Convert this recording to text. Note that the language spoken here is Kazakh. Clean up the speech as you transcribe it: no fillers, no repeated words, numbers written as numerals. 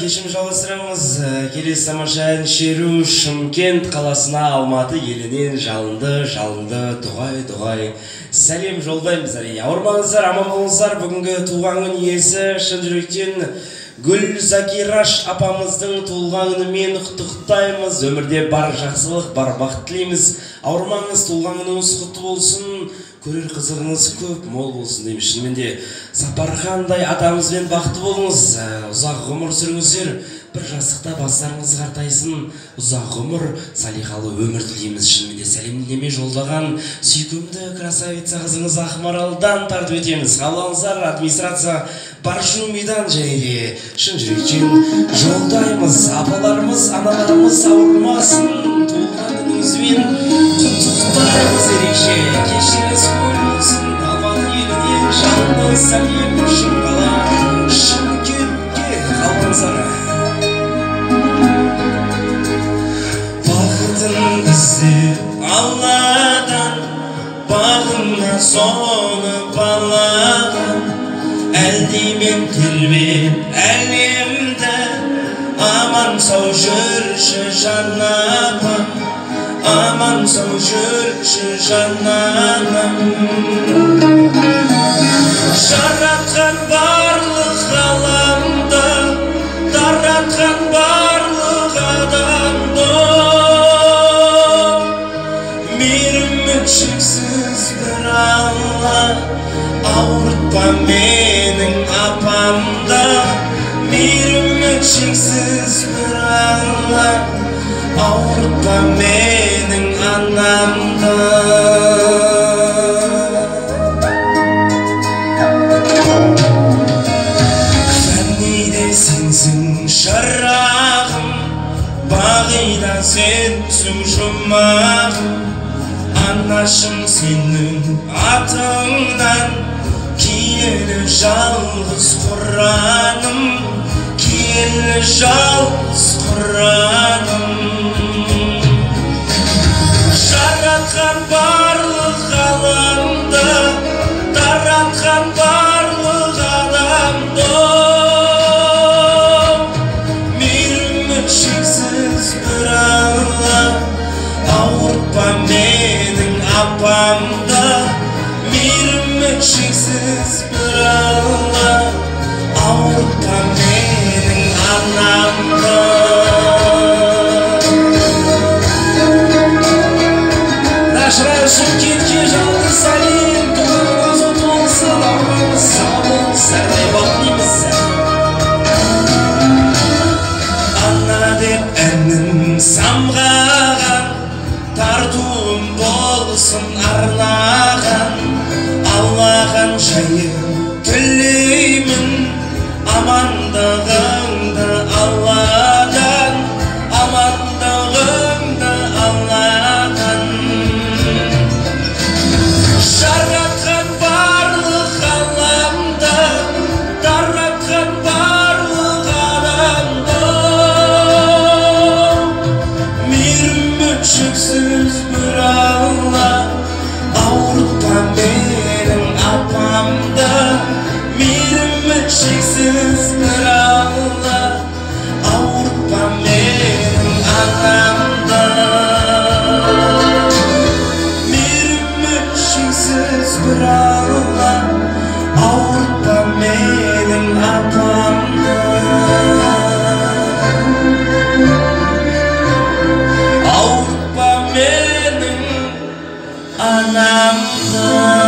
Кешім жалғастырамыз. Келесі тамаша ән шеру Шымкент қаласына, Алматы елінен жалынды, жалынды, дұғай, дұғай сәлем жолдаймыз әрине. Ауырмаңыздар, аман болыңыздар. Бүгінгі туған күн иесі шын жүректен Гүл Закираш апамыздың туылған күнімен құттықтаймыз. Өмірде бар жақсылық, бар бақыт тілейміз. Ауырмаңыз, туылған күніңіз құтты болсын. Көрер қызығыңыз көп, мол болсын дейміз. Шынымен де Сапархандай атамызбен бақытты болыңыз, ұзақ ғұмыр сүріңіздер. Бір жастықта бастарыңыз қартайсын, ұзақ ғұмыр, салиқалы өмір тілейміз. Шынымен де сәлемдеме жолдаған сүйкімді красавица қызыңыз Ақмаралдан тартып өтеміз. Қабыл администрация Баршумидан және де шын жүректен жолдаймыз. Апаларымыз, аналарымыз ауырмасын, туылған күніңізбен құттықтаймыз ерекше. Кешіңіз көл болсын, Алматы елінен жалынды сәлем Шымқала, Шымкентке қалыңыздар. Бақытын іздеп Алладан, бағыңа соны балаған, әлдимен тербеп әлемді, аман сау жүрші жан апам, аман сау жүрші жан анам. Жаратқан барлық ғаламды, таратқан барлық адамды, мейірімі шексіз бір Алла, ауыртпа менің апамды, мейірімі шексіз бір Алла, ауыртпа менің анамды. Фәниде сенсің шырағым, бағида сенсің жұмағым, анашым сенің атыңнан киелі жалғыз Құраным, киелі жалғыз Құраным. Жаратқан барлық ғаламды, таратқан барлық адамды, мейірімі шексіз бір Алла, ауыртпа менің апамды, мейірімі шексіз бір Алла, ауыртпа менің анамды. Нашырай Шымкентке жалынды сәлем, туған күніңіз құтты болсын, ауырмаңыз, сау болыңыз, әрдайым бақыт тілейміз. Ана деп әнім самғаған, тартуым болсын арнаған, Аллаған жайын тілеймін, амандығыңды Алладан, амандығыңды Алладан. Жаратқан барлық ғаламды, таратқан барлық адамды, мейірімі шексіз бір Алла, ауыртпа менің апамды, мейірімі шексіз бір Алла, ауыртпа менің анамды. Мейірімі шексіз бір Алла, ауыртпа менің апамды, ауыртпа менің анамды.